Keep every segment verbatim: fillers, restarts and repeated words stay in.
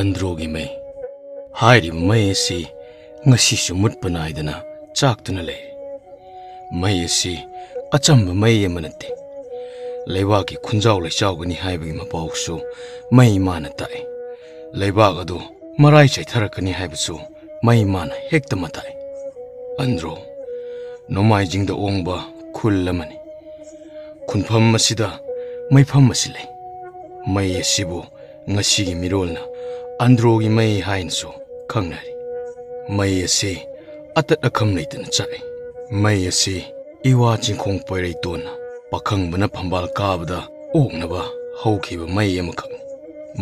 ꯑꯟꯗ꯭ꯔꯣꯒꯤ ꯃꯩ꯫ ꯍꯥꯏꯔꯤꯕ ꯃꯩ ꯑꯁꯤ ꯉꯁꯤꯁꯨ ꯃꯨꯠꯄ ꯅꯥꯏꯗꯅ ꯆꯥꯛꯇꯨꯅ ꯂꯩꯔꯤ꯫ ꯃꯩ ꯑꯁꯤ ꯑꯆꯝꯕ ꯃꯩ ꯑꯃ ꯅꯠꯇꯦ꯫ ꯂꯩꯕꯥꯛꯀꯤ ꯈꯨꯟꯖꯥꯎ ꯂꯩꯆꯥꯎꯒꯅꯤ ꯍꯥꯏꯕꯒꯤ ꯃꯄꯥꯎꯁꯨ ꯃꯩ ꯃꯥꯅ ꯇꯥꯛꯏ꯫ ꯂꯩꯕꯥꯛ ꯑꯗꯨ ꯃꯔꯥꯏ ꯆꯥꯏꯊꯔꯛꯀꯅꯤ ꯍꯥꯏꯕꯁꯨ ꯃꯩ ꯃꯥꯅ ꯍꯦꯛꯇ ꯃꯇꯥꯛꯏ꯫ ꯑꯟꯗ꯭ꯔꯣ ꯅꯣꯡꯃꯥꯏꯖꯤꯡꯗ ꯑꯣꯡꯕ ꯈꯨꯜ ꯑꯃꯅꯤ꯫ ꯈꯨꯟꯐꯝ ꯑꯁꯤꯗ ꯃꯩꯐꯝ ꯑꯁꯤ ꯂꯩ꯫ ꯃꯩ ꯑꯁꯤꯕꯨ ꯉꯁꯤꯒꯤ ꯃꯤꯔꯣꯜꯅ ꯑꯟꯗ꯭ꯔꯣꯒꯤ ꯃꯩ ꯍꯥꯏꯅꯁꯨ ꯈꯪꯅꯔꯤ꯫ ꯃꯩ ꯑꯁꯤ ꯑꯇꯠ ꯑꯈꯝ ꯂꯩꯇꯅ ꯆꯥꯛꯏ꯫ ꯃꯩ ꯑꯁꯤ ꯏꯋꯥ ꯆꯤꯡꯈꯣꯡ ꯄꯣꯏꯔꯩꯇꯣꯟꯅ ꯄꯥꯈꯪꯕꯅ ꯐꯝꯕꯥꯜ ꯀꯥꯕꯗ ꯑꯣꯛꯅꯕ ꯍꯧꯈꯤꯕ ꯃꯩ ꯑꯃꯈꯛꯅꯤ꯫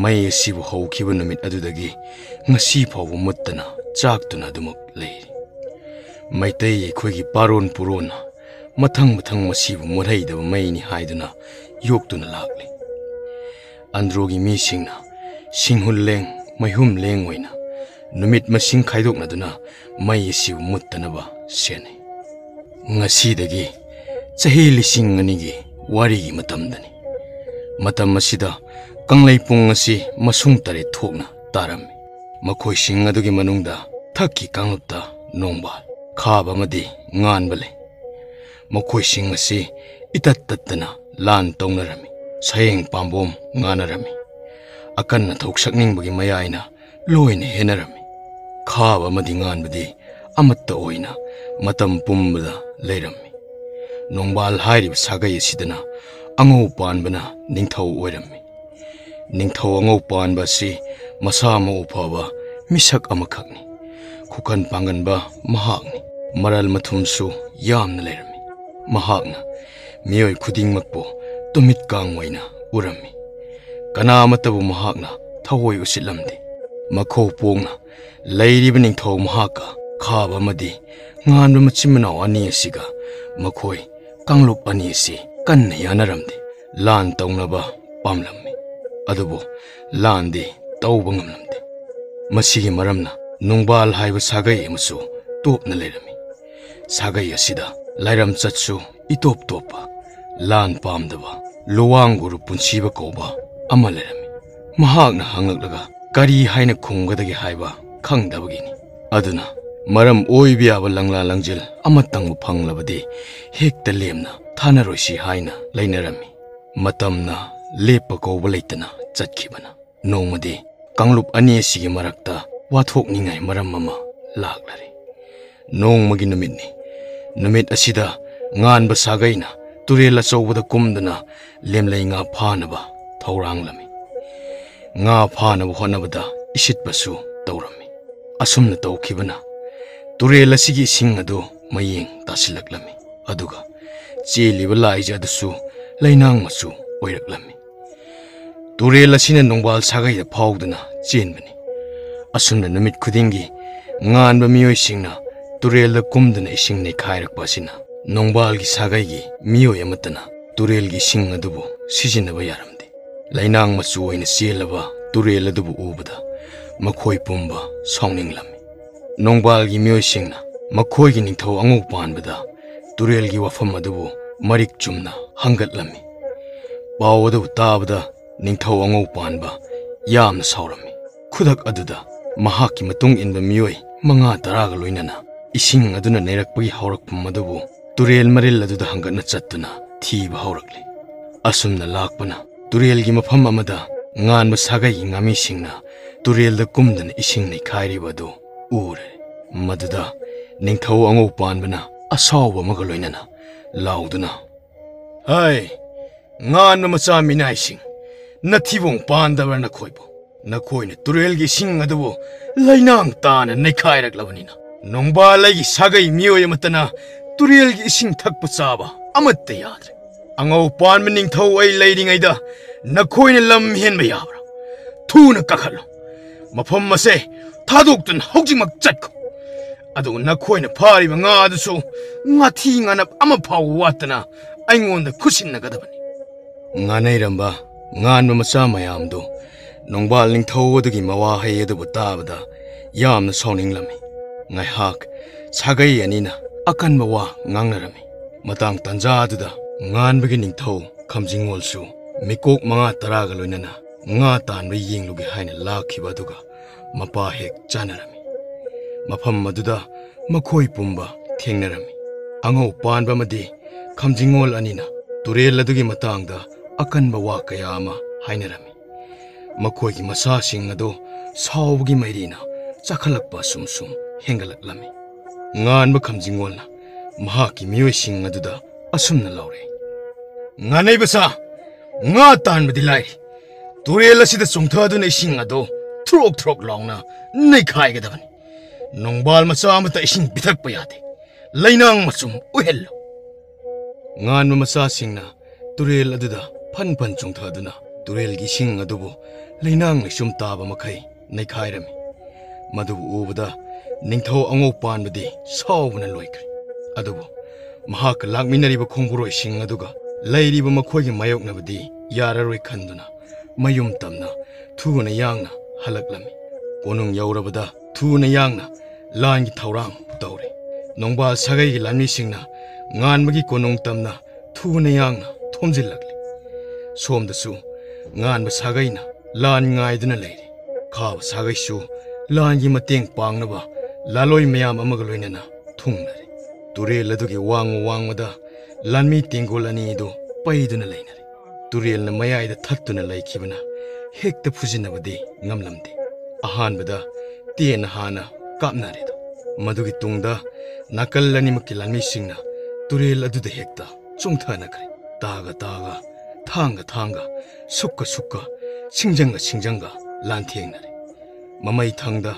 ꯃꯩ ꯑꯁꯤꯕꯨ ꯍꯧꯈꯤꯕ ꯅꯨꯃꯤꯠ ꯑꯗꯨꯗꯒꯤ ꯉꯁꯤ ꯐꯥꯎꯕ ꯃꯨꯠꯇꯅ ꯆꯥꯛꯇꯨꯅ ꯑꯗꯨꯃꯛ ꯂꯩꯔꯤ꯫ ꯃꯩꯇꯩ ꯑꯩꯈꯣꯏꯒꯤ ꯄꯥꯔꯣꯟ ꯄꯨꯔꯣꯟꯅ ꯃꯊꯪ ꯃꯊꯪ ꯃꯁꯤꯕꯨ ꯃꯨꯠꯍꯩꯗꯕ ꯃꯩꯅꯤ ꯍꯥꯏꯗꯨꯅ ꯌꯣꯛꯇꯨꯅ ꯂꯥꯛꯂꯤ꯫ ꯑꯟꯗ꯭ꯔꯣꯒꯤ ꯃꯤꯁꯤꯡꯅ ꯁꯤꯡꯍꯨꯜ ꯂꯦꯡ, ꯃꯩꯍꯨꯝ ꯂꯦꯡ ꯑꯣꯏꯅ ꯅꯨꯃꯤꯠ ꯃꯁꯤꯡ ꯈꯥꯏꯗꯣꯛꯅꯗꯨꯅ ꯃꯩ ꯑꯁꯤꯕꯨ ꯃꯨꯠꯇꯅꯕ ꯁꯦꯟꯅꯩ꯫ ꯉꯁꯤꯗꯒꯤ ꯆꯍꯤ ꯂꯤꯁꯤꯡ ꯑꯅꯤꯒꯤ ꯋꯥꯔꯤꯒꯤ ꯃꯇꯝꯗꯅꯤ꯫ ꯃꯇꯝ ꯑꯁꯤꯗ ꯀꯪꯂꯩꯄꯨꯡ ꯑꯁꯤ ꯃꯁꯨꯡ ꯇꯔꯦꯠ ꯊꯣꯛꯅ ꯇꯥꯔꯝꯃꯤ꯫ ꯃꯈꯣꯏꯁꯤꯡ ꯑꯗꯨꯒꯤ ꯃꯅꯨꯡꯗ ꯊꯛꯀꯤ ꯀꯥꯡꯂꯨꯞꯇ ꯅꯣꯡꯕꯥꯜ ꯈꯥꯕ ꯑꯃꯗꯤ ꯉꯥꯟꯕ ꯂꯩ꯫ ꯃꯈꯣꯏꯁꯤꯡ ꯑꯁꯤ ꯏꯇꯠ ꯇꯠꯇꯅ ꯂꯥꯟ ꯇꯧꯅꯔꯝꯃꯤ꯫ ꯁꯌꯦꯡ ꯄꯥꯝꯕꯣꯝ ꯉꯥꯟꯅꯔꯝꯃꯤ꯫ ꯑꯀꯟ ꯑꯊꯧ ꯁꯛꯅꯤꯡꯕꯒꯤ ꯃꯌꯥꯏꯅ ꯂꯣꯏꯅ ꯍꯦꯟꯅꯔꯝꯃꯤ꯫ ꯈꯥꯕ ꯑꯃꯗꯤ ꯉꯥꯟꯕꯗꯤ ꯑꯃꯠꯇ ꯑꯣꯏꯅ ꯃꯇꯝ ꯄꯨꯝꯕꯗ ꯂꯩꯔꯝꯃꯤ꯫ ꯅꯣꯡꯕꯥꯜ ꯍꯥꯏꯔꯤꯕ ꯁꯥꯒꯩ ꯑꯁꯤꯗꯅ ꯑꯉꯧ ꯄꯥꯟꯕꯅ ꯅꯤꯡꯊꯧ ꯑꯣꯏꯔꯝꯃꯤ꯫ ꯅꯤꯡꯊꯧ ꯑꯉꯧ ꯄꯥꯟꯕ ꯑꯁꯤ ꯃꯁꯥ ꯃꯎ ꯐꯕ ꯃꯤꯁꯛ ꯑꯃꯈꯛꯅꯤ꯫ ꯈꯨꯀꯟ ꯄꯥꯡꯒꯟꯕ ꯃꯍꯥꯛꯅꯤ꯫ ꯃꯔꯜ ꯃꯊꯨꯝꯁꯨ ꯌꯥꯝꯅ ꯂꯩꯔꯝꯃꯤ꯫ ꯃꯍꯥꯛꯅ ꯃꯤꯑꯣꯏ ꯈꯨꯗꯤꯡꯃꯛꯄꯨ ꯇꯨꯃꯤꯠ ꯀꯥꯡ ꯑꯣꯏꯅ ꯎꯔꯝꯃꯤ꯫ ꯀꯅꯥ ꯑꯃꯠꯇꯕꯨ ꯃꯍꯥꯛꯅ ꯊꯑꯣꯏ ꯎꯁꯤꯠꯂꯝꯗꯦ꯫ ꯃꯈꯧ ꯄꯣꯡꯅ ꯂꯩꯔꯤꯕ ꯅꯤꯡꯊꯧ ꯃꯍꯥꯛꯀ ꯈꯥꯕ ꯑꯃꯗꯤ ꯉꯥꯟꯕ ꯃꯆꯤꯟ ꯃꯅꯥꯎ ꯑꯅꯤ ꯑꯁꯤꯒ ꯃꯈꯣꯏ ꯀꯥꯡꯂꯨꯞ ꯑꯅꯤ ꯑꯁꯤ ꯀꯟꯅ ꯌꯥꯅꯔꯝꯗꯦ꯫ ꯂꯥꯟ ꯇꯧꯅꯕ ꯄꯥꯝꯂꯝꯃꯤ꯫ ꯑꯗꯨꯕꯨ ꯂꯥꯟꯗꯤ ꯇꯧꯕ ꯉꯝꯂꯝꯗꯦ꯫ ꯃꯁꯤꯒꯤ ꯃꯔꯝꯅ ꯅꯨꯡꯕꯥꯜ ꯍꯥꯏꯕ ꯁꯥꯒꯩ ꯑꯃꯁꯨ ꯇꯣꯞꯅ ꯂꯩꯔꯝꯃꯤ꯫ ꯁꯥꯒꯩ ꯑꯁꯤꯗ ꯂꯥꯏꯔꯝꯆꯠꯁꯨ ꯏꯇꯣꯞ ꯇꯣꯞꯄ, ꯂꯥꯟ ꯄꯥꯝꯗꯕ, ꯂꯨꯋꯥꯡꯒꯨꯔꯨ ꯄꯨꯟꯁꯤꯕ ꯀꯧꯕ ꯑꯃ ꯂꯩꯔꯝꯃꯤ꯫ ꯃꯍꯥꯛꯅ ꯍꯪꯂꯛꯂꯒ ꯀꯔꯤ ꯍꯥꯏꯅ ꯈꯨꯝꯒꯗꯒꯦ ꯍꯥꯏꯕ ꯈꯪꯗꯕꯒꯤꯅꯤ꯫ ꯑꯗꯨꯅ ꯃꯔꯝ ꯑꯣꯏꯕ ꯌꯥꯕ ꯂꯪꯂꯥ ꯂꯪꯖꯤꯜ ꯑꯃꯇꯪꯕꯨ ꯐꯪꯂꯕꯗꯤ ꯍꯦꯛꯇ ꯂꯦꯝꯅ ꯊꯥꯅꯔꯣꯏꯁꯤ ꯍꯥꯏꯅ ꯂꯩꯅꯔꯝꯃꯤ꯫ ꯃꯇꯝꯅ ꯂꯦꯞꯄ ꯀꯧꯕ ꯂꯩꯇꯅ ꯆꯠꯈꯤꯕꯅ ꯅꯣꯡꯃꯗꯤ ꯀꯥꯡꯂꯨꯞ ꯑꯅꯤ ꯑꯁꯤꯒꯤ ꯃꯔꯛꯇ ꯋꯥꯊꯣꯛꯅꯤꯡꯉꯥꯏ ꯃꯔꯝ ꯑꯃ ꯂꯥꯛꯂꯔꯦ꯫ ꯅꯣꯡꯃꯒꯤ ꯅꯨꯃꯤꯠꯅꯤ꯫ ꯅꯨꯃꯤꯠ ꯑꯁꯤꯗ ꯉꯥꯟꯕ ꯁꯥꯒꯩꯅ ꯇꯨꯔꯦꯜ ꯑꯆꯧꯕꯗ ꯀꯨꯝꯗꯨꯅ ꯂꯦꯝꯂꯩ ꯉꯥ ꯐꯥꯅꯕ ꯊꯧꯔꯥꯡꯂꯝꯃꯤ꯫ ꯉꯥ ꯐꯥꯅꯕ ꯍꯣꯠꯅꯕꯗ ꯏꯁꯤꯠꯄꯁꯨ ꯇꯧꯔꯝꯃꯤ꯫ ꯑꯁꯨꯝꯅ ꯇꯧꯈꯤꯕꯅ ꯇꯨꯔꯦꯜ ꯑꯁꯤꯒꯤ ꯏꯁꯤꯡ ꯑꯗꯨ ꯃꯌꯦꯡ ꯇꯥꯁꯤꯜꯂꯛꯂꯝꯃꯤ꯫ ꯑꯗꯨꯒ ꯆꯦꯜꯂꯤꯕ ꯂꯥꯏꯖ ꯑꯗꯨꯁꯨ ꯂꯩꯅꯥꯡ ꯃꯆꯨ ꯑꯣꯏꯔꯛꯂꯝꯃꯤ꯫ ꯇꯨꯔꯦꯜ ꯑꯁꯤꯅ ꯅꯣꯡꯕꯥꯜ ꯁꯥꯒꯩꯗ ꯐꯥꯎꯗꯨꯅ ꯆꯦꯟꯕꯅꯤ꯫ ꯑꯁꯨꯝꯅ ꯅꯨꯃꯤꯠ ꯈꯨꯗꯤꯡꯒꯤ ꯉꯥꯟꯕ ꯃꯤꯑꯣꯏꯁꯤꯡꯅ ꯇꯨꯔꯦꯜꯗ ꯀꯨꯝꯗꯨꯅ ꯏꯁꯤꯡ ꯅꯩꯈꯥꯏꯔꯛꯄ ꯑꯁꯤꯅ ꯅꯣꯡꯕꯥꯜꯒꯤ ꯁꯥꯒꯩꯒꯤ ꯃꯤꯑꯣꯏ ꯑꯃꯠꯇꯅ ꯇꯨꯔꯦꯜꯒꯤ ꯏꯁꯤꯡ ꯑꯗꯨꯕꯨ ꯁꯤꯖꯤꯟꯅꯕ ꯌꯥꯔꯝꯗꯦ꯫ ꯂꯩꯅꯥꯡ ꯃꯆꯨ ꯑꯣꯏꯅ ꯆꯦꯜꯂꯕ ꯇꯨꯔꯦꯜ ꯑꯗꯨꯕꯨ ꯎꯕꯗ ꯃꯈꯣꯏ ꯄꯨꯝꯕ ꯁꯥꯎꯅꯤꯡꯂꯝꯃꯤ꯫ ꯅꯣꯡꯕꯥꯜꯒꯤ ꯃꯤꯑꯣꯏꯁꯤꯡꯅ ꯃꯈꯣꯏꯒꯤ ꯅꯤꯡꯊꯧ ꯑꯉꯧ ꯄꯥꯟꯕꯗ ꯇꯨꯔꯦꯜꯒꯤ ꯋꯥꯐꯝ ꯑꯗꯨꯕꯨ ꯃꯔꯤꯛ ꯆꯨꯝꯅ ꯍꯪꯒꯠꯂꯝꯃꯤ꯫ ꯄꯥꯎ ꯑꯗꯨ ꯇꯥꯕꯗ ꯅꯤꯡꯊꯧ ꯑꯉꯧ ꯄꯥꯟꯕ ꯌꯥꯝꯅ ꯁꯥꯎꯔꯝꯃꯤ꯫ ꯈꯨꯗꯛ ꯑꯗꯨꯗ ꯃꯍꯥꯛꯀꯤ ꯃꯇꯨꯡ ꯏꯟꯕ ꯃꯤꯑꯣꯏ ꯃꯉꯥ ꯇꯔꯥꯒ ꯂꯣꯏꯅꯅ ꯏꯁꯤꯡ ꯑꯗꯨꯅ ꯅꯩꯔꯛꯄꯒꯤ ꯍꯧꯔꯛꯐꯝ ꯑꯗꯨꯕꯨ ꯇꯨꯔꯦꯜ ꯃꯔꯤꯜ ꯑꯗꯨꯗ ꯍꯪꯒꯠꯅ ꯆꯠꯇꯨꯅ ꯊꯤꯕ ꯍꯧꯔꯛꯂꯤ꯫ ꯑꯁꯨꯝꯅ ꯂꯥꯛꯄꯅ ꯇꯨꯔꯦꯜꯒꯤ ꯃꯐꯝ ꯑꯃꯗ ꯉꯥꯟꯕ ꯁꯥꯒꯩꯒꯤ ꯉꯥꯃꯤꯁꯤꯡꯅ ꯇꯨꯔꯦꯜꯗ ꯀꯨꯝꯗꯨꯅ ꯏꯁꯤꯡ ꯅꯩꯈꯥꯏꯔꯤꯕ ꯑꯗꯨ ꯎꯔꯦ꯫ ꯃꯗꯨꯗ ꯅꯤꯡꯊꯧ ꯑꯉꯧ ꯄꯥꯟꯕꯅ ꯑꯁꯥꯎꯕ ꯑꯃꯒ ꯂꯣꯏꯅꯅ ꯂꯥꯎꯗꯨꯅ, "ꯍꯩ, ꯉꯥꯟꯕ ꯃꯆꯥ ꯃꯤꯅꯥꯏꯁꯤꯡ, ꯅꯊꯤꯕꯣꯡ ꯄꯥꯟꯗꯕ꯭ꯔꯥ ꯅꯈꯣꯏꯕꯨ? ꯅꯈꯣꯏꯅ ꯇꯨꯔꯦꯜꯒꯤ ꯏꯁꯤꯡ ꯑꯗꯨꯕꯨ ꯂꯩꯅꯥꯡ ꯇꯥꯅ ꯅꯩꯈꯥꯏꯔꯛꯂꯕꯅꯤꯅ, ꯅꯣꯡꯕꯥꯜ ꯑꯩꯒꯤ ꯁꯥꯒꯩ ꯃꯤꯑꯣꯏ ꯑꯃꯠꯇꯅ ꯇꯨꯔꯦꯜꯒꯤ ꯏꯁꯤꯡ ꯊꯛꯄ ꯆꯥꯕ ꯑꯃꯠꯇ ꯌꯥꯗ꯭ꯔꯦ꯫ ꯑꯉꯧ ꯄꯥꯟꯕ ꯅꯤꯡꯊꯧ ꯑꯩ ꯂꯩꯔꯤꯉꯩꯗ ꯅꯈꯣꯏꯅ ꯂꯝ ꯍꯦꯟꯕ ꯌꯥꯕ꯭ꯔꯥ? ꯊꯨꯅ ꯀꯥꯈꯠꯂꯨ꯫ ꯃꯐꯝ ꯑꯁꯦ ꯊꯥꯗꯣꯛꯇꯨꯅ ꯍꯧꯖꯤꯛꯃꯛ ꯆꯠꯈꯣ꯫ ꯑꯗꯨꯒ ꯅꯈꯣꯏꯅ ꯐꯥꯔꯤꯕ ꯉꯥ ꯑꯗꯨꯁꯨ ꯉꯥꯊꯤ ꯉꯥꯅꯞ ꯑꯃ ꯐꯥꯎꯕ ꯋꯥꯠꯇꯅ ꯑꯩꯉꯣꯟꯗ ꯈꯨꯠꯁꯤꯟꯅꯒꯗꯕꯅꯤ꯫" ꯉꯥꯅꯩꯔꯝꯕ ꯉꯥꯟꯕ ꯃꯆꯥ ꯃꯌꯥꯝꯗꯨ ꯅꯣꯡꯕꯥꯜ ꯅꯤꯡꯊꯧ ꯑꯗꯨꯒꯤ ꯃꯋꯥꯍꯩ ꯑꯗꯨꯕꯨ ꯇꯥꯕꯗ ꯌꯥꯝꯅ ꯁꯥꯎꯅꯤꯡꯂꯝꯃꯤ꯫ ꯉꯥꯏꯍꯥꯛ ꯁꯥꯒꯩ ꯑꯅꯤꯅ ꯑꯀꯟꯕ ꯋꯥ ꯉꯥꯡꯅꯔꯝꯃꯤ꯫ ꯃꯇꯥꯡ ꯇꯥꯟꯖꯥ ꯑꯗꯨꯗ ꯉꯥꯟꯕꯒꯤ ꯅꯤꯡꯊꯧ ꯈꯝꯖꯤꯡꯉꯣꯜꯁꯨ ꯃꯤꯀꯣꯛ ꯃꯉꯥ ꯇꯔꯥꯒ ꯂꯣꯏꯅꯅ ꯉꯥ ꯇꯥꯟꯕ ꯌꯦꯡꯂꯨꯒꯦ ꯍꯥꯏꯅ ꯂꯥꯛꯈꯤꯕ ꯑꯗꯨꯒ ꯃꯄꯥ ꯍꯦꯛ ꯆꯥꯟꯅꯔꯝꯃꯤ꯫ ꯃꯐꯝ ꯑꯗꯨꯗ ꯃꯈꯣꯏ ꯄꯨꯝꯕ ꯊꯦꯡꯅꯔꯝꯃꯤ꯫ ꯑꯉꯧ ꯄꯥꯟꯕ ꯑꯃꯗꯤ ꯈꯝꯖꯤꯡꯉꯣꯜ ꯑꯅꯤꯅ ꯇꯨꯔꯦꯜ ꯑꯗꯨꯒꯤ ꯃꯇꯥꯡꯗ ꯑꯀꯟꯕ ꯋꯥ ꯀꯌꯥ ꯑꯃ ꯍꯥꯏꯅꯔꯝꯃꯤ꯫ ꯃꯈꯣꯏꯒꯤ ꯃꯁꯥꯁꯤꯡ ꯑꯗꯨ ꯁꯥꯎꯕꯒꯤ ꯃꯩꯔꯤꯅ ꯆꯥꯈꯠꯂꯛꯄ ꯑꯁꯨꯝ ꯁꯨꯝ ꯍꯦꯟꯒꯠꯂꯛꯂꯝꯃꯤ꯫ ꯉꯥꯟꯕ ꯈꯝꯖꯤꯡꯉꯣꯜꯅ ꯃꯍꯥꯛꯀꯤ ꯃꯤꯑꯣꯏꯁꯤꯡ ꯑꯗꯨꯗ ꯑꯁꯨꯝꯅ ꯂꯥꯎꯔꯛꯏ, "ꯉꯥꯅꯩꯕ ꯁꯥ, ꯉꯥ ꯇꯥꯟꯕꯗꯤ ꯂꯥꯏꯔꯤ, ꯇꯨꯔꯦꯜ ꯑꯁꯤꯗ ꯆꯣꯡꯊꯗꯨꯅ ꯏꯁꯤꯡ ꯑꯗꯨ ꯊ꯭ꯔꯣꯛ ꯊ꯭ꯔꯣꯛ ꯂꯥꯎꯅ ꯅꯩꯈꯥꯏꯒꯗꯕꯅꯤ꯫ ꯅꯣꯡꯕꯥꯜ ꯃꯆꯥ ꯑꯃꯠꯇ ꯏꯁꯤꯡ ꯄꯤꯊꯛꯄ ꯌꯥꯗꯦ꯫ ꯂꯩꯅꯥꯡ ꯃꯆꯨꯝ ꯑꯣꯏꯍꯜꯂꯨ"꯫ ꯉꯥꯟꯕ ꯃꯆꯥꯁꯤꯡꯅ ꯇꯨꯔꯦꯜ ꯑꯗꯨꯗ ꯐꯟ ꯐꯟ ꯆꯣꯡꯊꯗꯨꯅ ꯇꯨꯔꯦꯜꯒꯤ ꯏꯁꯤꯡ ꯑꯗꯨꯕꯨ ꯂꯩꯅꯥꯡ ꯂꯩꯆꯨꯝ ꯇꯥꯕ ꯃꯈꯩ ꯅꯩꯈꯥꯏꯔꯝꯃꯤ꯫ ꯃꯗꯨꯕꯨ ꯎꯕꯗ ꯅꯤꯡꯊꯧ ꯑꯉꯧ ꯄꯥꯟꯕꯗꯤ ꯁꯥꯎꯕꯅ ꯂꯣꯏꯈ꯭ꯔꯦ꯫ ꯑꯗꯨꯕꯨ ꯃꯍꯥꯛꯀ ꯂꯥꯛꯃꯤꯟꯅꯔꯤꯕ ꯈꯣꯡꯕꯨꯔꯣꯏꯁꯤꯡ ꯑꯗꯨꯒ ꯂꯩꯔꯤꯕ ꯃꯈꯣꯏꯒꯤ ꯃꯥꯌꯣꯛꯅꯕꯗꯤ ꯌꯥꯔꯔꯣꯏ ꯈꯟꯗꯨꯅ ꯃꯌꯨꯝ ꯇꯝꯅ ꯊꯨꯅ ꯌꯥꯡꯅ ꯍꯜꯂꯛꯂꯝꯃꯤ꯫ ꯀꯣꯅꯨꯡ ꯌꯧꯔꯕꯗ ꯊꯨꯅ ꯌꯥꯡꯅ ꯂꯥꯟꯒꯤ ꯊꯧꯔꯥꯡ ꯇꯧꯔꯦ꯫ ꯅꯣꯡꯕꯥꯜ ꯁꯥꯒꯩꯒꯤ ꯂꯥꯟꯃꯤꯁꯤꯡꯅ ꯉꯥꯟꯕꯒꯤ ꯀꯣꯅꯨꯡ ꯇꯝꯅ ꯊꯨꯅ ꯌꯥꯡꯅ ꯊꯣꯝꯖꯤꯜꯂꯛꯂꯤ꯫ ꯁꯣꯝꯗꯁꯨ ꯉꯥꯟꯕ ꯁꯥꯒꯩꯅ ꯂꯥꯟ ꯉꯥꯏꯗꯨꯅ ꯂꯩꯔꯤ꯫ ꯈꯥꯕ ꯁꯥꯒꯩꯁꯨ ꯂꯥꯟꯒꯤ ꯃꯇꯦꯡ ꯄꯥꯡꯅꯕ ꯂꯥꯂꯣꯏ ꯃꯌꯥꯝ ꯑꯃꯒ ꯂꯣꯏꯅꯅ ꯊꯨꯡꯅꯔꯦ꯫ ꯇꯨꯔꯦꯜ ꯑꯗꯨꯒꯤ ꯋꯥꯡꯃ ꯋꯥꯡꯃꯗ ꯂꯥꯟꯃꯤ ꯇꯦꯡꯒꯣꯜ ꯑꯅꯤꯗꯨ ꯄꯩꯗꯨꯅ ꯂꯩꯅꯔꯦ꯫ ꯇꯨꯔꯦꯜꯅ ꯃꯌꯥꯏꯗ ꯊꯠꯇꯨꯅ ꯂꯩꯈꯤꯕꯅ ꯍꯦꯛꯇ ꯐꯨꯖꯤꯟꯅꯕꯗꯤ ꯉꯝꯂꯝꯗꯦ꯫ ꯑꯍꯥꯟꯕꯗ ꯇꯦꯟꯅ ꯍꯥꯟꯅ ꯀꯥꯞꯅꯔꯦꯗꯣ꯫ ꯃꯗꯨꯒꯤ ꯇꯨꯡꯗ ꯅꯥꯀꯜ ꯑꯅꯤꯃꯛꯀꯤ ꯂꯥꯟꯃꯤꯁꯤꯡꯅ ꯇꯨꯔꯦꯜ ꯑꯗꯨꯗ ꯍꯦꯛꯇ ꯆꯣꯡꯊꯅꯈ꯭ꯔꯦ꯫ ꯇꯥꯒ ꯇꯥꯒ, ꯊꯥꯡꯒ ꯊꯥꯡꯒ, ꯁꯨꯛꯀ ꯁꯨꯛꯀ, ꯁꯤꯡꯖꯪꯒ ꯁꯤꯡꯖꯪꯒ ꯂꯥꯟꯊꯦꯡꯅꯔꯦ꯫ ꯃꯃꯩ ꯊꯪꯗ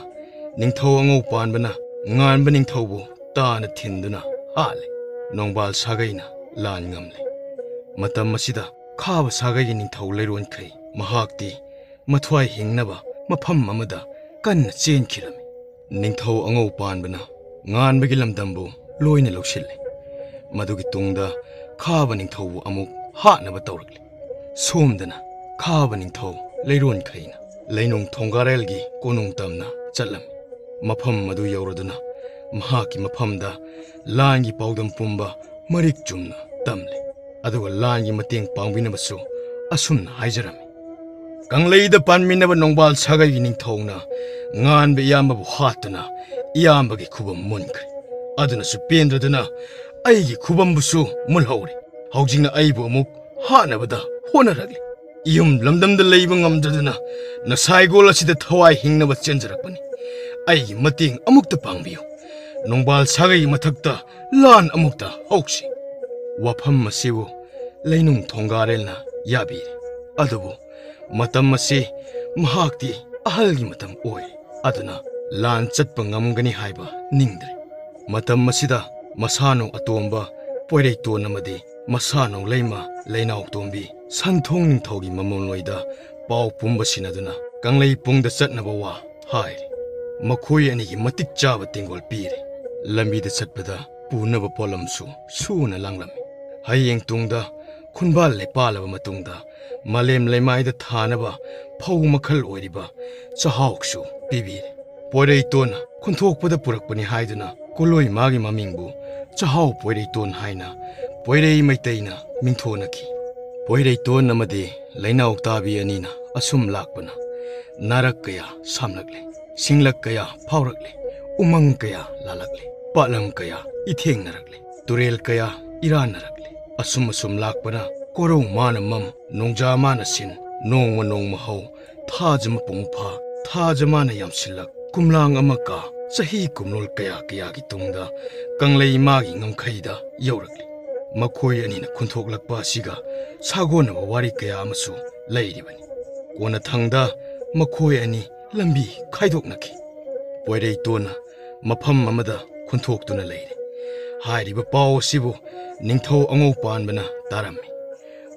ꯅꯤꯡꯊꯧ ꯑꯉꯧ ꯄꯥꯟꯕꯅ ꯉꯥꯟꯕ ꯅꯤꯡꯊꯧꯕꯨ ꯇꯥꯅ ꯊꯤꯟꯗꯨꯅ ꯍꯥꯠꯂꯦ꯫ ꯅꯣꯡꯕꯥꯜ ꯁꯥꯒꯩꯅ ꯂꯥꯟ ꯉꯝꯂꯦ꯫ ꯃꯇꯝ ꯑꯁꯤꯗ ꯈꯥꯕ ꯁꯥꯒꯩꯒꯤ ꯅꯤꯡꯊꯧ ꯂꯩꯔꯣꯟꯈꯩ ꯃꯍꯥꯛꯇꯤ ꯃꯊ꯭ꯋꯥꯏ ꯍꯤꯡꯅꯕ ꯃꯐꯝ ꯑꯃꯗ ꯀꯟꯅ ꯆꯦꯟꯈꯤꯔꯝꯃꯤ꯫ ꯅꯤꯡꯊꯧ ꯑꯉꯧ ꯄꯥꯟꯕꯅ ꯉꯥꯟꯕꯒꯤ ꯂꯝꯗꯝꯕꯨ ꯂꯣꯏꯅ ꯂꯧꯁꯤꯜꯂꯦ꯫ ꯃꯗꯨꯒꯤ ꯇꯨꯡꯗ ꯈꯥꯕ ꯅꯤꯡꯊꯧꯕꯨ ꯑꯃꯨꯛ ꯍꯥꯠꯅꯕ ꯇꯧꯔꯛꯂꯦ꯫ ꯁꯣꯝꯗꯅ ꯈꯥꯕ ꯅꯤꯡꯊꯧ ꯂꯩꯔꯣꯟꯈꯩꯅ ꯂꯩꯅꯨꯡ ꯊꯣꯡꯒꯥꯔꯦꯜꯒꯤ ꯀꯣꯅꯨꯡ ꯇꯝꯅ ꯆꯠꯂꯝꯃꯤ꯫ ꯃꯐꯝ ꯑꯗꯨ ꯌꯧꯔꯗꯨꯅ ꯃꯍꯥꯛꯀꯤ ꯃꯐꯝꯗ ꯂꯥꯟꯒꯤ ꯄꯥꯎꯗꯝ ꯄꯨꯝꯕ ꯃꯔꯤꯛ ꯆꯨꯝꯅ ꯇꯝꯂꯦ꯫ ꯑꯗꯨꯒ ꯂꯥꯟꯒꯤ ꯃꯇꯦꯡ ꯄꯥꯡꯕꯤꯅꯕꯁꯨ ꯑꯁꯨꯝꯅ ꯍꯥꯏꯖꯔꯝꯃꯤ, ꯀꯪꯂꯩꯗ ꯄꯥꯟꯃꯤꯟꯅꯕ ꯅꯣꯡꯕꯥꯜ ꯁꯥꯒꯩꯒꯤ ꯅꯤꯡꯊꯧꯅ ꯉꯥꯟꯕ ꯏꯌꯥꯝꯕꯕꯨ ꯍꯥꯠꯇꯨꯅ ꯏꯌꯥꯝꯕꯒꯤ ꯈꯨꯕꯝ ꯃꯨꯟꯈ꯭ꯔꯦ꯫ ꯑꯗꯨꯅꯁꯨ ꯄꯦꯟꯗ꯭ꯔꯗꯨꯅ ꯑꯩꯒꯤ ꯈꯨꯕꯝꯕꯨꯁꯨ ꯃꯨꯜꯍꯧꯔꯦ꯫ ꯍꯧꯖꯤꯛꯅ ꯑꯩꯕꯨ ꯑꯃꯨꯛ ꯍꯥꯠꯅꯕꯗ ꯍꯣꯠꯅꯔꯛꯂꯤ꯫ ꯏꯌꯨꯝ ꯂꯝꯗꯝꯗ ꯂꯩꯕ ꯉꯝꯗ꯭ꯔꯗꯨꯅ ꯅꯁꯥꯏꯒꯣꯜ ꯑꯁꯤꯗ ꯊꯋꯥꯏ ꯍꯤꯡꯅꯕ ꯆꯦꯟꯖꯔꯛꯄꯅꯤ꯫ ꯑꯩꯒꯤ ꯃꯇꯦꯡ ꯑꯃꯨꯛꯇ ꯄꯥꯡꯕꯤꯌꯨ꯫ ꯅꯣꯡꯕꯥꯜ ꯁꯥꯒꯩ ꯃꯊꯛꯇ ꯂꯥꯟ ꯑꯃꯨꯛꯇ ꯍꯧꯁꯤ꯫ ꯋꯥꯐꯝ ꯑꯁꯤꯕꯨ ꯂꯩꯅꯨꯡ ꯊꯣꯡꯒꯥꯔꯦꯜꯅ ꯌꯥꯕꯤꯔꯦ꯫ ꯑꯗꯨꯕꯨ ꯃꯇꯝ ꯑꯁꯤ ꯃꯍꯥꯛꯇꯤ ꯑꯍꯜꯒꯤ ꯃꯇꯝ ꯑꯣꯏ꯫ ꯑꯗꯨꯅ ꯂꯥꯟ ꯆꯠꯄ ꯉꯝꯒꯅꯤ ꯍꯥꯏꯕ ꯅꯤꯡꯗ꯭ꯔꯦ꯫ ꯃꯇꯝ ꯑꯁꯤꯗ ꯃꯁꯥꯅꯧ ꯑꯇꯣꯝꯕ ꯄꯣꯏꯔꯩꯇꯣꯟ ꯑꯃꯗꯤ ꯃꯁꯥꯅꯧ ꯂꯩꯃ ꯂꯩꯅꯥꯎꯇꯣꯝꯕꯤ ꯁꯟꯊꯣꯡ ꯅꯤꯡꯊꯧꯒꯤ ꯃꯃꯣꯟꯂꯣꯏꯗ ꯄꯥꯎ ꯄꯨꯝꯕ ꯁꯤꯟꯅꯗꯨꯅ ꯀꯪꯂꯩꯄꯨꯡꯗ ꯆꯠꯅꯕ ꯋꯥ ꯍꯥꯏꯔꯦ꯫ ꯃꯈꯣꯏ ꯑꯅꯤꯒꯤ ꯃꯇꯤꯛ ꯆꯥꯕ ꯇꯦꯡꯒꯣꯜ ꯄꯤꯔꯦ꯫ ꯂꯝꯕꯤꯗ ꯆꯠꯄꯗ ꯄꯨꯅꯕ ꯄꯣꯠꯂꯝꯁꯨ ꯁꯨꯅ ꯂꯥꯡꯂꯝꯃꯤ꯫ ꯍꯌꯦꯡ ꯇꯨꯡꯗ ꯈꯨꯟꯕꯥꯜ ꯂꯩꯄꯥꯜꯂꯕ ꯃꯇꯨꯡꯗ ꯃꯥꯂꯦꯝ ꯂꯩꯃꯥꯏꯗ ꯊꯥꯅꯕ ꯐꯧ ꯃꯈꯜ ꯑꯣꯏꯔꯤꯕ ꯆꯥꯛꯍꯥꯎꯁꯨ ꯄꯤꯕꯤꯔꯦ꯫ ꯄꯣꯏꯔꯩꯇꯣꯟꯅ ꯈꯨꯟꯊꯣꯛꯄꯗ ꯄꯨꯔꯛꯄꯅꯤ ꯍꯥꯏꯗꯨꯅ ꯀꯣꯂꯣꯏ ꯃꯥꯒꯤ ꯃꯃꯤꯡꯕꯨ ꯆꯥꯛꯍꯥꯎ ꯄꯣꯏꯔꯩꯇꯣꯟ ꯍꯥꯏꯅ ꯄꯣꯏꯔꯩ ꯃꯩꯇꯩꯅ ꯃꯤꯡꯊꯣꯟꯅꯈꯤ꯫ ꯄꯣꯏꯔꯩꯇꯣꯟ ꯑꯃꯗꯤ ꯂꯩꯅꯥꯎ ꯇꯥꯕꯤ ꯑꯅꯤꯅ ꯑꯁꯨꯝ ꯂꯥꯛꯄꯅ ꯅꯥꯔꯛ ꯀꯌꯥ ꯁꯥꯝꯂꯛꯂꯦ, ꯁꯤꯡꯂꯛ ꯀꯌꯥ ꯐꯥꯎꯔꯛꯂꯦ, ꯎꯃꯪ ꯀꯌꯥ ꯂꯥꯜꯂꯛꯂꯦ, ꯄꯥꯠꯂꯝ ꯀꯌꯥ ꯏꯊꯦꯡꯅꯔꯛꯂꯦ, ꯇꯨꯔꯦꯜ ꯀꯌꯥ ꯏꯔꯥꯟꯅꯔꯛꯂꯦ꯫ ꯑꯁꯨꯝ ꯑꯁꯨꯝ ꯂꯥꯛꯄꯅ ꯀꯣꯔꯧ ꯃꯥꯅ ꯃꯝ, ꯅꯣꯡꯖꯥ ꯃꯥꯅ ꯁꯤꯟ, ꯅꯣꯡꯃ ꯅꯣꯡꯃ ꯍꯧ, ꯊꯥꯖ ꯃꯄꯨꯡ ꯐꯥ, ꯊꯥꯖ ꯃꯥꯅ ꯌꯥꯝꯁꯤꯜꯂꯛ, ꯀꯨꯝꯂꯥꯡ ꯑꯃ ꯀꯥ, ꯆꯍꯤ ꯀꯨꯝꯂꯣꯜ ꯀꯌꯥ ꯀꯌꯥꯒꯤ ꯇꯨꯡꯗ ꯀꯪꯂꯩ ꯃꯥꯒꯤ ꯉꯝꯈꯩꯗ ꯌꯧꯔꯛꯂꯤ꯫ ꯃꯈꯣꯏ ꯑꯅꯤꯅ ꯈꯨꯟꯊꯣꯛꯂꯛꯄ ꯑꯁꯤꯒ ꯁꯥꯒꯣꯟꯅꯕ ꯋꯥꯔꯤ ꯀꯌꯥ ꯑꯃꯁꯨ ꯂꯩꯔꯤꯕꯅꯤ꯫ ꯀꯣꯟꯅꯊꯪꯗ ꯃꯈꯣꯏ ꯑꯅꯤ ꯂꯝꯕꯤ ꯈꯥꯏꯗꯣꯛꯅꯈꯤ꯫ ꯄꯣꯏꯔꯩꯇꯣꯟꯅ ꯃꯐꯝ ꯑꯃꯗ ꯈꯨꯟꯊꯣꯛꯇꯨꯅ ꯂꯩꯔꯦ꯫ ꯍꯥꯏꯔꯤꯕ ꯄꯥꯎ ꯑꯁꯤꯕꯨ ꯅꯤꯡꯊꯧ ꯑꯉꯧ ꯄꯥꯟꯕꯅ ꯇꯥꯔꯝꯃꯤ꯫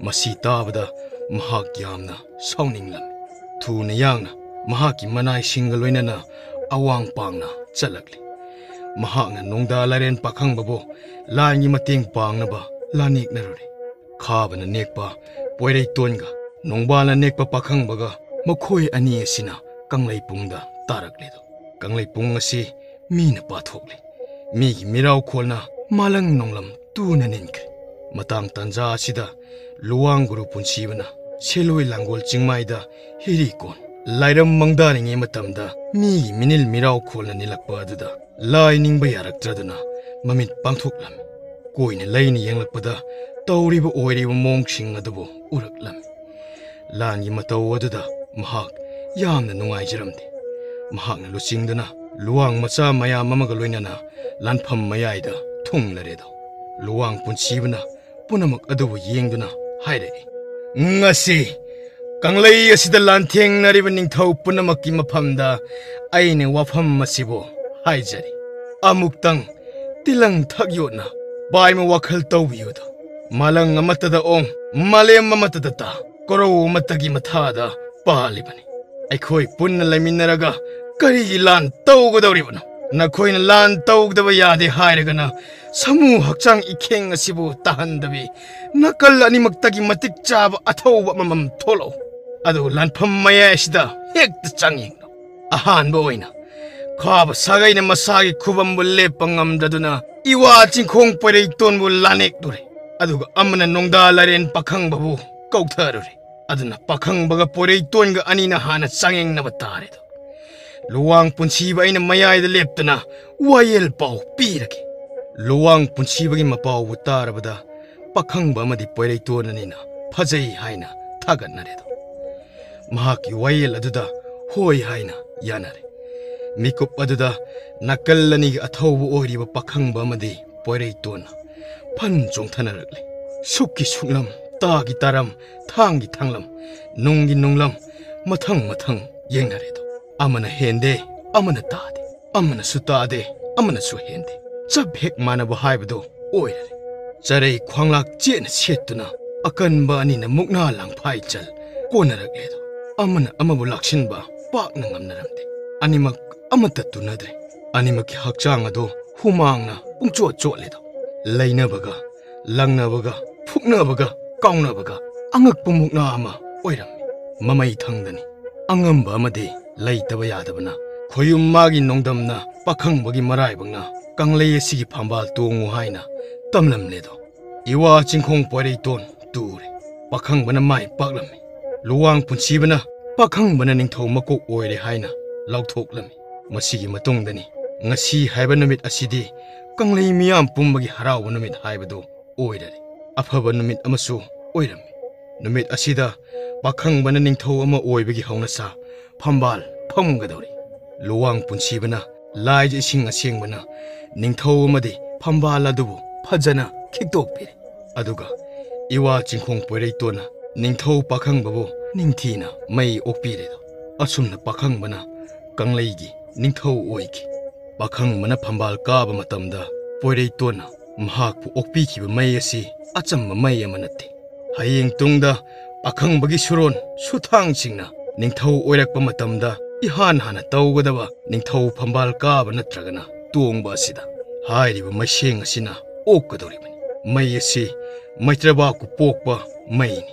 ꯃꯁꯤ ꯇꯥꯕꯗ ꯃꯍꯥꯛ ꯌꯥꯝꯅ ꯁꯥꯎꯅꯤꯡꯂꯝꯃꯤ꯫ ꯊꯨꯅ ꯌꯥꯡꯅ ꯃꯍꯥꯛꯀꯤ ꯃꯅꯥꯏꯁꯤꯡꯒ ꯂꯣꯏꯅꯅ ꯑꯋꯥꯡ ꯄꯥꯡꯅ ꯆꯠꯂꯛꯂꯤ꯫ ꯃꯍꯥꯛꯅ ꯅꯣꯡꯗꯥ ꯂꯥꯏꯔꯦꯟ ꯄꯥꯈꯪꯕꯕꯨ ꯂꯥꯟꯒꯤ ꯃꯇꯦꯡ ꯄꯥꯡꯅꯕ ꯂꯥꯅꯦꯛꯅꯔꯨꯔꯦ꯫ ꯈꯥꯕꯅ ꯅꯦꯛꯄ ꯄꯣꯏꯔꯩꯇꯣꯟꯒ ꯅꯣꯡꯕꯥꯜꯅ ꯅꯦꯛꯄ ꯄꯥꯈꯪꯕꯒ ꯃꯈꯣꯏ ꯑꯅꯤ ꯑꯁꯤꯅ ꯀꯪꯂꯩꯄꯨꯡꯗ ꯇꯥꯔꯛꯂꯦꯗꯣ꯫ ꯀꯪꯂꯩꯄꯨꯡ ꯑꯁꯤ ꯃꯤꯅ ꯄꯥꯊꯣꯛꯂꯦ꯫ ꯃꯤꯒꯤ ꯃꯤꯔꯥꯎꯈꯣꯜꯅ ꯃꯥꯂꯪ ꯅꯣꯡꯂꯝ ꯇꯨꯅ ꯅꯤꯟꯈ꯭ꯔꯦ꯫ ꯃꯇꯥꯡ ꯇꯥꯟꯖꯥ ꯑꯁꯤꯗ ꯂꯨꯋꯥꯡ ꯒꯨꯔꯨ ꯄꯨꯟꯁꯤꯕꯅ ꯁꯦꯂꯣꯏ ꯂꯥꯡꯒꯣꯜ ꯆꯤꯡꯃꯥꯏꯗ ꯍꯤꯔꯤ ꯀꯣꯟ꯫ ꯂꯥꯏꯔꯝ ꯃꯪꯗꯥꯔꯤꯉꯩ ꯃꯇꯝꯗ ꯃꯤꯒꯤ ꯃꯤꯅꯤꯜ ꯃꯤꯔꯥꯎ ꯈꯣꯜꯅ ꯅꯤꯜꯂꯛꯄ ꯑꯗꯨꯗ ꯂꯥꯏ ꯅꯤꯡꯕ ꯌꯥꯔꯛꯇ꯭ꯔꯗꯨꯅ ꯃꯃꯤꯠ ꯄꯥꯡꯊꯣꯛꯂꯝꯃꯤ꯫ ꯀꯣꯏꯅ ꯂꯩꯅ ꯌꯦꯡꯂꯛꯄꯗ ꯇꯧꯔꯤꯕ ꯑꯣꯏꯔꯤꯕ ꯃꯑꯣꯡꯁꯤꯡ ꯑꯗꯨꯕꯨ ꯎꯔꯛꯂꯝꯃꯤ꯫ ꯂꯥꯟꯒꯤ ꯃꯇꯧ ꯑꯗꯨꯗ ꯃꯍꯥꯛ ꯌꯥꯝꯅ ꯅꯨꯡꯉꯥꯏꯖꯔꯝꯗꯦ꯫ ꯃꯍꯥꯛꯅ ꯂꯨꯆꯤꯡꯗꯨꯅ ꯂꯨꯋꯥꯡ ꯃꯆꯥ ꯃꯌꯥꯝ ꯑꯃꯒ ꯂꯣꯏꯅꯅ ꯂꯥꯟꯐꯝ ꯃꯌꯥꯏꯗ ꯊꯨꯡꯂꯔꯦꯗꯣ꯫ ꯂꯨꯋꯥꯡ ꯄꯨꯟꯁꯤꯕꯅ ꯄꯨꯝꯅꯃꯛ ꯑꯗꯨꯕꯨ ꯌꯦꯡꯗꯨꯅ ꯍꯥꯏꯔꯛꯏ, "ꯉꯁꯤ ꯀꯪꯂꯩ ꯑꯁꯤꯗ ꯂꯥꯟꯊꯦꯡꯅꯔꯤꯕ ꯅꯤꯡꯊꯧ ꯄꯨꯝꯅꯃꯛꯀꯤ ꯃꯐꯝꯗ ꯑꯩꯅ ꯋꯥꯐꯝ ꯑꯁꯤꯕꯨ ꯍꯥꯏꯖꯔꯤ꯫ ꯑꯃꯨꯛꯇꯪ ꯇꯤꯂꯪ ꯊꯛ ꯌꯣꯠꯅ ꯄꯥꯏꯃ ꯋꯥꯈꯜ ꯇꯧꯕꯤꯌꯨꯗ꯫ ꯃꯥꯂꯪ ꯑꯃꯠꯇꯗ ꯑꯣꯡ, ꯃꯥꯂꯦꯝ ꯑꯃꯠꯇꯗ ꯇꯥ, ꯀꯣꯔꯧ ꯑꯃꯠꯇꯒꯤ ꯃꯊꯥꯗ ꯄꯥꯜꯂꯤꯕꯅꯤ꯫ ꯑꯩꯈꯣꯏ ꯄꯨꯟꯅ ꯂꯩꯃꯤꯟꯅꯔꯒ ꯀꯔꯤꯒꯤ ꯂꯥꯟ ꯇꯧꯒꯗꯧꯔꯤꯕꯅꯣ? ꯅꯈꯣꯏꯅ ꯂꯥꯟ ꯇꯧꯗꯕ ꯌꯥꯗꯦ ꯍꯥꯏꯔꯒꯅ ꯁꯥꯃꯨ ꯍꯛꯆꯥꯡ ꯏꯈꯦꯡ ꯑꯁꯤꯕꯨ ꯇꯥꯍꯟꯗꯕꯤ ꯅꯥꯀꯜ ꯑꯅꯤꯃꯛꯇꯒꯤ ꯃꯇꯤꯛ ꯆꯥꯕ ꯑꯊꯧꯕ ꯑꯃꯃꯝ ꯊꯣꯛꯂꯛꯎ꯫ ꯑꯗꯨ ꯂꯥꯟꯐꯝ ꯃꯌꯥꯏ ꯑꯁꯤꯗ ꯍꯦꯛꯇ ꯆꯪ ꯌꯦꯡꯂꯣ꯫ ꯑꯍꯥꯟꯕ ꯑꯣꯏꯅ ꯈꯥꯕ ꯁꯥꯒꯩꯅ ꯃꯁꯥꯒꯤ ꯈꯨꯕꯝꯕꯨ ꯂꯦꯞꯄ ꯉꯝꯗꯗꯨꯅ ꯏꯋꯥ ꯆꯤꯡꯈꯣꯡ ꯄꯣꯏꯔꯩꯇꯣꯟꯕꯨ ꯂꯥꯅꯦꯛꯂꯨꯔꯦ꯫ ꯑꯗꯨꯒ ꯑꯃꯅ ꯅꯣꯡꯗꯥ ꯂꯥꯏꯔꯦꯟ ꯄꯥꯈꯪꯕꯕꯨ ꯀꯧꯊꯔꯨꯔꯦ꯫ ꯑꯗꯨꯅ ꯄꯥꯈꯪꯕꯒ ꯄꯣꯏꯔꯩꯇꯣꯟꯒ ꯑꯅꯤꯅ ꯍꯥꯟꯅ ꯆꯥꯡꯌꯦꯡꯅꯕ ꯇꯥꯔꯦꯗꯣ꯫ ꯂꯨꯋꯥꯡ ꯄꯨꯟꯁꯤꯕ ꯑꯩꯅ ꯃꯌꯥꯏꯗ ꯂꯦꯞꯇꯨꯅ ꯋꯥꯌꯦꯜ ꯄꯥꯎ ꯄꯤꯔꯒꯦ꯫" ꯂꯨꯋꯥꯡ ꯄꯨꯟꯁꯤꯕꯒꯤ ꯃꯄꯥꯎꯕꯨ ꯇꯥꯔꯕꯗ ꯄꯥꯈꯪꯕ ꯑꯃꯗꯤ ꯄꯣꯏꯔꯩꯇꯣꯟ ꯑꯅꯤꯅ ꯐꯖꯩ ꯍꯥꯏꯅ ꯊꯥꯒꯠꯅꯔꯦꯗꯣ꯫ ꯃꯍꯥꯛꯀꯤ ꯋꯥꯌꯦꯜ ꯑꯗꯨꯗ ꯍꯣꯏ ꯍꯥꯏꯅ ꯌꯥꯅꯔꯦ꯫ ꯃꯤꯀꯨꯞ ꯑꯗꯨꯗ ꯅꯥꯀꯜ ꯑꯅꯤꯒꯤ ꯑꯊꯧꯕ ꯑꯣꯏꯔꯤꯕ ꯄꯥꯈꯪꯕ ꯑꯃꯗꯤ ꯄꯣꯏꯔꯩꯇꯣꯟꯅ ꯐꯟ ꯆꯣꯡꯊꯅꯔꯛꯂꯦ꯫ ꯁꯨꯛꯀꯤ ꯁꯨꯛꯂꯝ, ꯇꯥꯒꯤ ꯇꯥꯔꯝ, ꯊꯥꯡꯒꯤ ꯊꯥꯡꯂꯝ, ꯅꯨꯡꯒꯤ ꯅꯨꯡꯂꯝ, ꯃꯊꯪ ꯃꯊꯪ ꯌꯦꯡꯅꯔꯦꯗꯣ꯫ ꯑꯃꯅ ꯍꯦꯟꯗꯦ, ꯑꯃꯅ ꯇꯥꯗꯦ, ꯑꯃꯅꯁꯨ ꯇꯥꯗꯦ, ꯑꯃꯅꯁꯨ ꯍꯦꯟꯗꯦ꯫ ꯆꯞ ꯍꯦꯛ ꯃꯥꯟꯅꯕ ꯍꯥꯏꯕꯗꯣ ꯑꯣꯏꯔꯔꯦ꯫ ꯆꯔꯩ ꯈ꯭ꯋꯥꯡꯂꯥꯛ ꯆꯦꯠꯅ ꯁꯦꯠꯇꯨꯅ ꯑꯀꯟꯕ ꯑꯅꯤꯅ ꯃꯨꯛꯅꯥ ꯂꯥꯡꯐꯥꯏ ꯆꯜ ꯀꯣꯟꯅꯔꯛꯂꯦꯗꯣ꯫ ꯑꯃꯅ ꯑꯃꯕꯨ ꯂꯥꯛꯁꯤꯟꯕ ꯄꯥꯛꯅ ꯉꯝꯅꯔꯝꯗꯦ꯫ ꯑꯅꯤꯃꯛ ꯑꯃꯠꯇ ꯇꯨꯅꯗ꯭ꯔꯦ꯫ ꯑꯅꯤꯃꯛꯀꯤ ꯍꯛꯆꯥꯡ ꯑꯗꯣ ꯍꯨꯃꯥꯡꯅ ꯄꯨꯡꯆꯣꯠ ꯆꯣꯠꯂꯦꯗꯣ꯫ ꯂꯩꯅꯕꯒ, ꯂꯪꯅꯕꯒ, ꯐꯨꯛꯅꯕꯒ, ꯀꯥꯎꯅꯕꯒ ꯑꯉꯛꯄ ꯃꯨꯛꯅꯥ ꯑꯃ ꯑꯣꯏꯔꯝꯃꯤ꯫ ꯃꯃꯩ ꯊꯪꯗꯅꯤ꯫ ꯑꯉꯝꯕ ꯑꯃꯗꯤ ꯂꯩꯇꯕ ꯌꯥꯗꯕꯅ ꯈꯣꯌꯨꯝ ꯃꯥꯒꯤ ꯅꯣꯡꯗꯝꯅ ꯄꯥꯈꯪꯕꯒꯤ ꯃꯔꯥꯏꯕꯛꯅ ꯀꯪꯂꯩ ꯑꯁꯤꯒꯤ ꯐꯝꯕꯥꯜ ꯇꯣꯡꯉꯨ ꯍꯥꯏꯅ ꯇꯝꯂꯝꯂꯦꯗꯣ꯫ ꯏꯋꯥ ꯆꯤꯡꯈꯣꯡ ꯄꯣꯏꯔꯩꯇꯣꯟ ꯇꯨꯔꯦ꯫ ꯄꯥꯈꯪꯕꯅ ꯃꯥꯏ ꯄꯥꯛꯂꯝꯃꯤ꯫ ꯂꯨꯋꯥꯡ ꯄꯨꯟꯁꯤꯕꯅ ꯄꯥꯈꯪꯕꯅ ꯅꯤꯡꯊꯧ ꯃꯀꯣꯛ ꯑꯣꯏꯔꯦ ꯍꯥꯏꯅ ꯂꯥꯎꯊꯣꯛꯂꯝꯃꯤ꯫ ꯃꯁꯤꯒꯤ ꯃꯇꯨꯡꯗꯅꯤ ꯉꯁꯤ ꯍꯥꯏꯕ ꯅꯨꯃꯤꯠ ꯑꯁꯤꯗꯤ ꯀꯪꯂꯩ ꯃꯤꯌꯥꯝ ꯄꯨꯝꯕꯒꯤ ꯍꯔꯥꯎꯕ ꯅꯨꯃꯤꯠ ꯍꯥꯏꯕꯗꯨ ꯑꯣꯏꯔꯔꯦ꯫ ꯑꯐꯕ ꯅꯨꯃꯤꯠ ꯑꯃꯁꯨ ꯑꯣꯏꯔꯝꯃꯤ꯫ ꯅꯨꯃꯤꯠ ꯑꯁꯤꯗ ꯄꯥꯈꯪꯕꯅ ꯅꯤꯡꯊꯧ ꯑꯃ ꯑꯣꯏꯕꯒꯤ ꯍꯧꯅꯁꯥ ꯐꯝꯕꯥꯜ ꯐꯝꯒꯗꯧꯔꯤ꯫ ꯂꯨꯋꯥꯡ ꯄꯨꯟꯁꯤꯕꯅ ꯂꯥꯏꯖ ꯏꯁꯤꯡ ꯑꯁꯦꯡꯕꯅ ꯅꯤꯡꯊꯧ ꯑꯃꯗꯤ ꯐꯝꯕꯥꯜ ꯑꯗꯨꯕꯨ ꯐꯖꯅ ꯈꯤꯛꯇꯣꯛꯄꯤꯔꯦ꯫ ꯑꯗꯨꯒ ꯏꯋꯥ ꯆꯤꯡꯈꯣꯡ ꯄꯣꯏꯔꯩꯇꯣꯟꯅ ꯅꯤꯡꯊꯧ ꯄꯥꯈꯪꯕꯕꯨ ꯅꯤꯡꯊꯤꯅ ꯃꯩ ꯑꯣꯛꯄꯤꯔꯦꯗꯣ꯫ ꯑꯁꯨꯝꯅ ꯄꯥꯈꯪꯕꯅ ꯀꯪꯂꯩꯒꯤ ꯅꯤꯡꯊꯧ ꯑꯣꯏꯈꯤ꯫ ꯄꯥꯈꯪꯕꯅ ꯐꯝꯕꯥꯜ ꯀꯥꯕ ꯃꯇꯝꯗ ꯄꯣꯏꯔꯩꯇꯣꯟꯅ ꯃꯍꯥꯛꯄꯨ ꯑꯣꯛꯄꯤꯈꯤꯕ ꯃꯩ ꯑꯁꯤ ꯑꯆꯝꯕ ꯃꯩ ꯑꯃ ꯅꯠꯇꯦ꯫ ꯍꯌꯦꯡ ꯇꯨꯡꯗ ꯑꯈꯪꯕꯒꯤ ꯁꯨꯔꯣꯟ ꯁꯨꯊꯥꯡꯁꯤꯡꯅ ꯅꯤꯡꯊꯧ ꯑꯣꯏꯔꯛꯄ ꯃꯇꯝꯗ ꯏꯍꯥꯟ ꯍꯥꯟꯅ ꯇꯧꯒꯗꯕ ꯅꯤꯡꯊꯧ ꯐꯝꯕꯥꯜ ꯀꯥꯕ ꯅꯠꯇ꯭ꯔꯒꯅ ꯇꯣꯡꯕ ꯑꯁꯤꯗ ꯍꯥꯏꯔꯤꯕ ꯃꯩꯁꯦꯡ ꯑꯁꯤꯅ ꯑꯣꯛꯀꯗꯧꯔꯤꯕꯅꯤ꯫ ꯃꯩ ꯑꯁꯤ ꯃꯩꯇ꯭ꯔꯕꯥꯛꯄꯨ ꯄꯣꯛꯄ ꯃꯩꯅꯤ꯫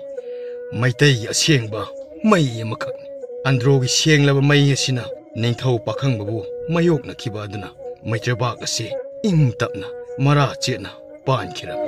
ꯃꯩꯇꯩꯒꯤ ꯑꯁꯦꯡꯕ ꯃꯩ ꯑꯃꯈꯛꯅꯤ꯫ ꯑꯟꯗ꯭ꯔꯣꯒꯤ ꯁꯦꯡꯂꯕ ꯃꯩ ꯑꯁꯤꯅ ꯅꯤꯡꯊꯧ ꯄꯥꯈꯪꯕꯕꯨ ꯃꯥꯌꯣꯛꯅꯈꯤꯕ ꯑꯗꯨꯅ ꯃꯩꯇ꯭ꯔꯕꯥꯛ ꯑꯁꯤ ꯏꯪ ꯇꯞꯅ ꯃꯔꯥ ꯆꯦꯠꯅ ꯄꯥꯟꯈꯤꯔꯝꯃꯤ꯫